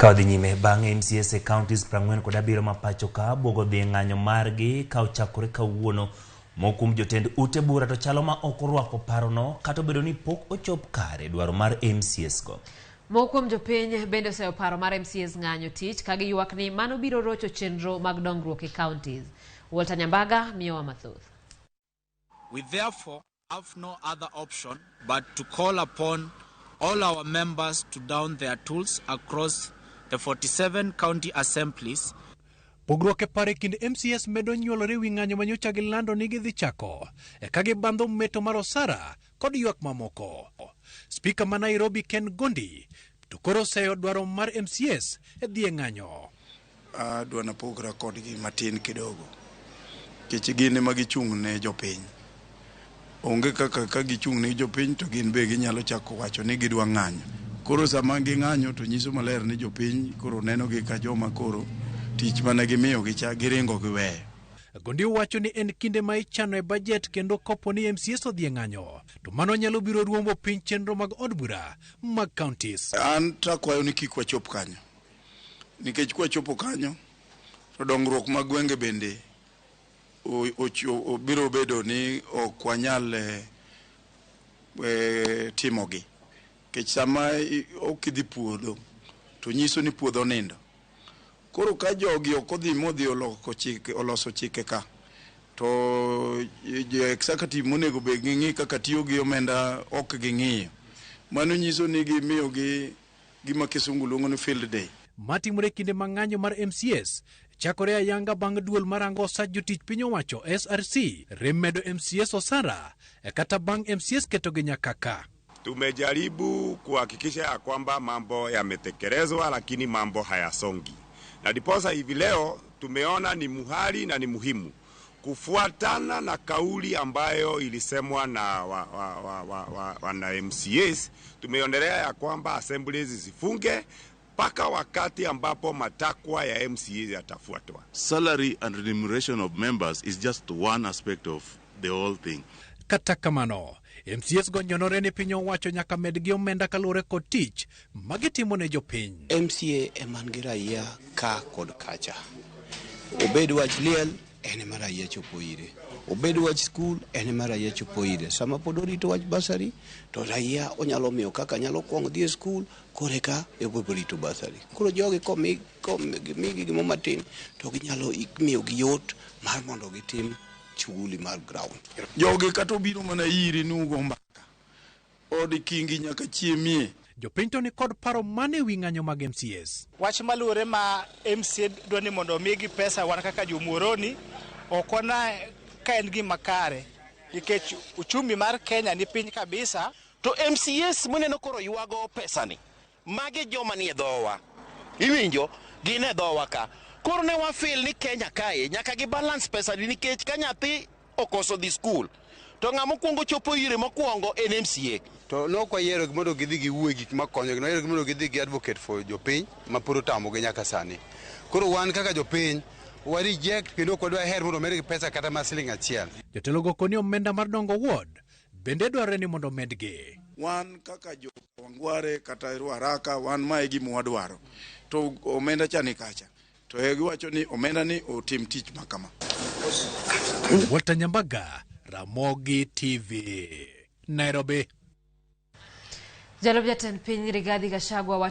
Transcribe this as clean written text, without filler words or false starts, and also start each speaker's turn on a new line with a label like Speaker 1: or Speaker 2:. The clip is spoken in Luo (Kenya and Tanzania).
Speaker 1: Ka wadhi nyime bang' MCAs e counties 47 ma pacho ka buogo dhi e ng'anyo margi ka ochakore kawuono. Moko kuom jotend ute bura to chalo ma ok orwako parono kata obedo ni pok ochop kare dwaro mar MCAs go.
Speaker 2: Moko kuom jopiny bende oseyo paro mar MCAs ng'anyo tich ka giywak ni mano biro rocho chenro mag dongruok e counties. Walter Nyambaga miyowa mathoth.
Speaker 3: We therefore have no other option but to call upon all our members to down their tools across the 47 county assemblies.
Speaker 4: Pogruok e paro e kind MCAs medo nyuolore wi ng'anyo ma nyocha gilando ni gidhi chako ka gibandho meto mar osara kod ywak mamoko. Spika ma Nairobi Ken Gondi to koro oseyo dwaro mar MCAs e dhi e ng'anyo.
Speaker 5: Adwa napogra kodgi matin kidogo nikech gin ema gichung' ne jopiny. Onge kaka ka gichung' ne jopiny to gin be ginyalo chako wacho ni gidwa ng'anyo. Koro sama ging'anyo to nyiso maler ni jopiny koro nenogi ka joma koro tich mane gimiyogi cha giringo giweyo.
Speaker 4: Gondi wacho ni en kinde ma ichano e bajet kendo kopo ni MCAs odhi e ng'anyo to mano nyalo biro ruombo piny chenro mag od bura mag counties.
Speaker 5: An takwayo ni kik wachop kanyo nikech kwachopo kanyo to dongruok mag gwenge bende biro bedo ni ok wanyal timogi. Nikech sama ok idhi puodho to nyiso ni puodho nindo. Koro ka jogi ok odhi modhi oloko chike, oloso chike ka to jo executive monego bed ging'i kaka tiyo gi omenda ok ging'iyo. Mano nyiso ni gimiyogi gima kisungu luongo ni field day.
Speaker 4: Matimore kinde ma ng'anyo mar MCAs chakore ayanga bang' duol marango osach jotich piny owacho SRC rem medo MCAs osara kata bang' MCAs ketogi nyaka ka.
Speaker 6: Tumejaribu kuhakikisha ya kwamba mambo yametekelezwa, lakini mambo hayasongi, na ndiposa hivi leo tumeona ni muhali na ni muhimu kufuatana na kauli ambayo ilisemwa na wana MCAs. Tumeonelea ya kwamba assemblies zifunge mpaka wakati ambapo matakwa ya MCAs yatafuatwa.
Speaker 7: Salary and remuneration of members is just one aspect of the whole thing.
Speaker 4: Kata kamano, MCAs go nyonore ni piny owacho nyaka medgi omenda kaluwore kod tich magitimo ne jopiny.
Speaker 8: MCA ema nigi raia ka kod kacha. Obed wach liel, en ema raia chopo ire. Obed wach skul, en ema raia chopo ire. Sama pod orito wach bursary, to raia onyalo miyo kaka nyalo kwongo dhi e skul, koreka ebo rito bursary. Koro jogi komigi gimo matin, to ginyalo miyogi yot mar mondo gitim shughuli mar ground.
Speaker 5: Jogi kata obiro mana iri ni ugo mbaka. Od kingi nyaka chiemie.
Speaker 4: Jopiny to ni kod paro mane ewi ng'anyo mag MCAs?
Speaker 9: Wach maluwore ma MCA dwa ni mondo omigi pesa wan kaka jo-Muhoroni ok wana ka en gima kare nikech uchumi mar Kenya ni piny kabisa.
Speaker 10: To MCAs muneno koro ywago pesani, magi joma nie dhowa. Iwinjo? Gin e dhowa ka. Koro ne wa feel ni Kenya kae nyaka gi balance pesani nikech ka nyathi okoso dhi skul to ng'ama okuongo chopo ire mokwongo en MCA.
Speaker 11: To nok wayiero gi mondo gidhi giwuo e gik makonyogi, nwayiero gi mondo gidhi gi advocate for jopiny ma pod otamogi nyaka sani. Koro wan kaka jopiny wa reject kendo ok wadwa her mondo omedgi pesa kata ma siling achiel.
Speaker 4: Jotelo go koni omenda mar dongo ward bende dwarore ni mondo omedgi.
Speaker 5: Wan kaka jo Kawangware kata Ruaraka wan mae gima wadwaro. To omenda cha ni kacha. To e giwacho ni omenda ni otim tich ma kama.
Speaker 4: Walter Nyambaga, Ramogi TV, Nairobi.
Speaker 2: Jalup jatend piny Rigathi Gachagua wacho